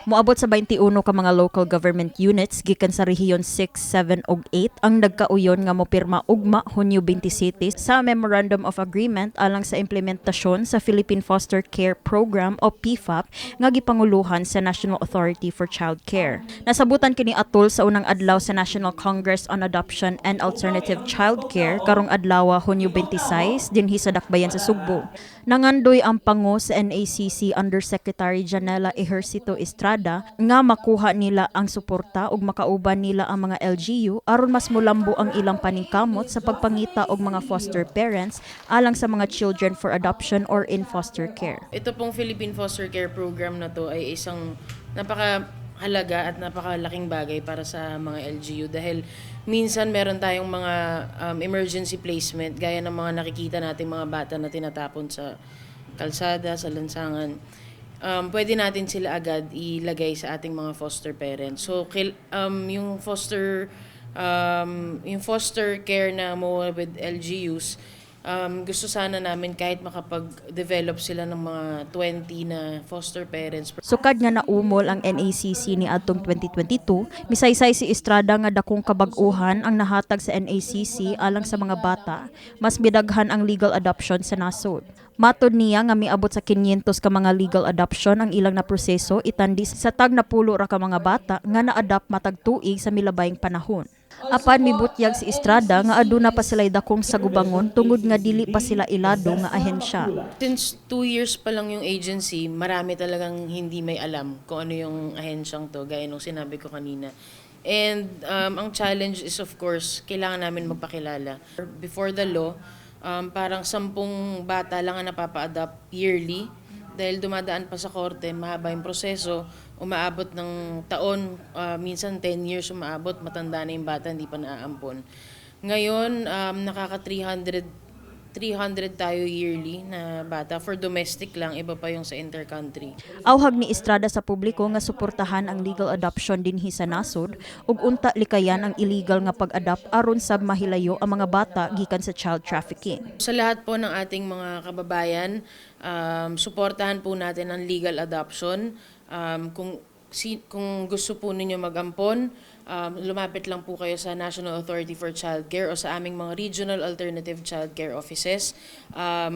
Moabot sa 21 ka mga local government units gikan sa Rehiyon 6, 7 ug 8 ang nagkauyon nga mopirma ugma, Hunyo 27, sa Memorandum of Agreement alang sa implementasyon sa Philippine Foster Care Program o PFAP nga gipanguluhan sa National Authority for Child Care. Nasabutan kini atol sa unang adlaw sa National Congress on Adoption and Alternative Child Care karong adlaw, Hunyo 26, dinhi sa Dakbayan sa Sugbo. Nangandoy ang pango sa NACC Undersecretary Janela Ejercito Estrada nga makuha nila ang suporta ug makauban nila ang mga LGU aron mas mulambo ang ilang paningkamot sa pagpangita og mga foster parents alang sa mga children for adoption or in foster care. Ito pong Philippine Foster Care Program na to ay isang napakahalaga at napakalaking bagay para sa mga LGU dahil minsan meron tayong mga emergency placement gaya ng mga nakikita nating mga bata na tinatapon sa kalsada, sa lansangan. Pwede natin sila agad ilagay sa ating mga foster parents. So yung foster care na mo with LGUs, gusto sana namin kahit makapag-develop sila ng mga 20 na foster parents. Sukad nga naumol ang NACC ni adtong 2022, misaysay si Estrada nga dakong kabag-uhan ang nahatag sa NACC alang sa mga bata. Mas midaghan ang legal adoption sa nasod. Matod niya nga miabot sa 500 ka mga legal adoption ang ilang na proseso itandi sa tag napulo ra ka mga bata nga na-adopt matag tuig sa milabayng panahon. Apan mibutyag si Estrada nga aduna pa sila dakong sagubangon tungod nga dili pa sila ilado nga ahensya. Since 2 years pa lang yung agency, marami talagang hindi may alam kung ano yung ahensyang to, gaya nung sinabi ko kanina. And ang challenge is, of course, kailangan namin magpakilala. Before the law, parang 10 bata lang ang napapa-adopt yearly dahil dumadaan pa sa korte, mahaba yung proseso, umaabot ng taon, minsan 10 years umaabot, matanda na yung bata, hindi pa naaampon. Ngayon, nakaka 300 300 tayo yearly na bata for domestic lang, iba pa yung sa intercountry. Awhag ni Estrada sa publiko nga suportahan ang legal adoption dinhi sa nasod ug unta likayan ang illegal nga pag-adopt aron sab mahilayo ang mga bata gikan sa child trafficking. Sa lahat po ng ating mga kababayan, suportahan po natin ang legal adoption. Kung gusto po ninyo mag-ampon, lumapit lang po kayo sa National Authority for Child Care o sa aming mga regional alternative child care offices.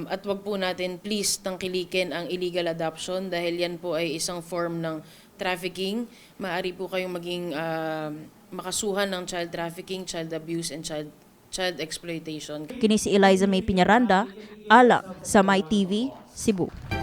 At wag po natin please tangkilikin ang illegal adoption dahil yan po ay isang form ng trafficking. Maari po kayong maging makasuhan ng child trafficking, child abuse, and child child exploitation. Kini si Eliza May Piñaranda, alang sa My TV, Cebu.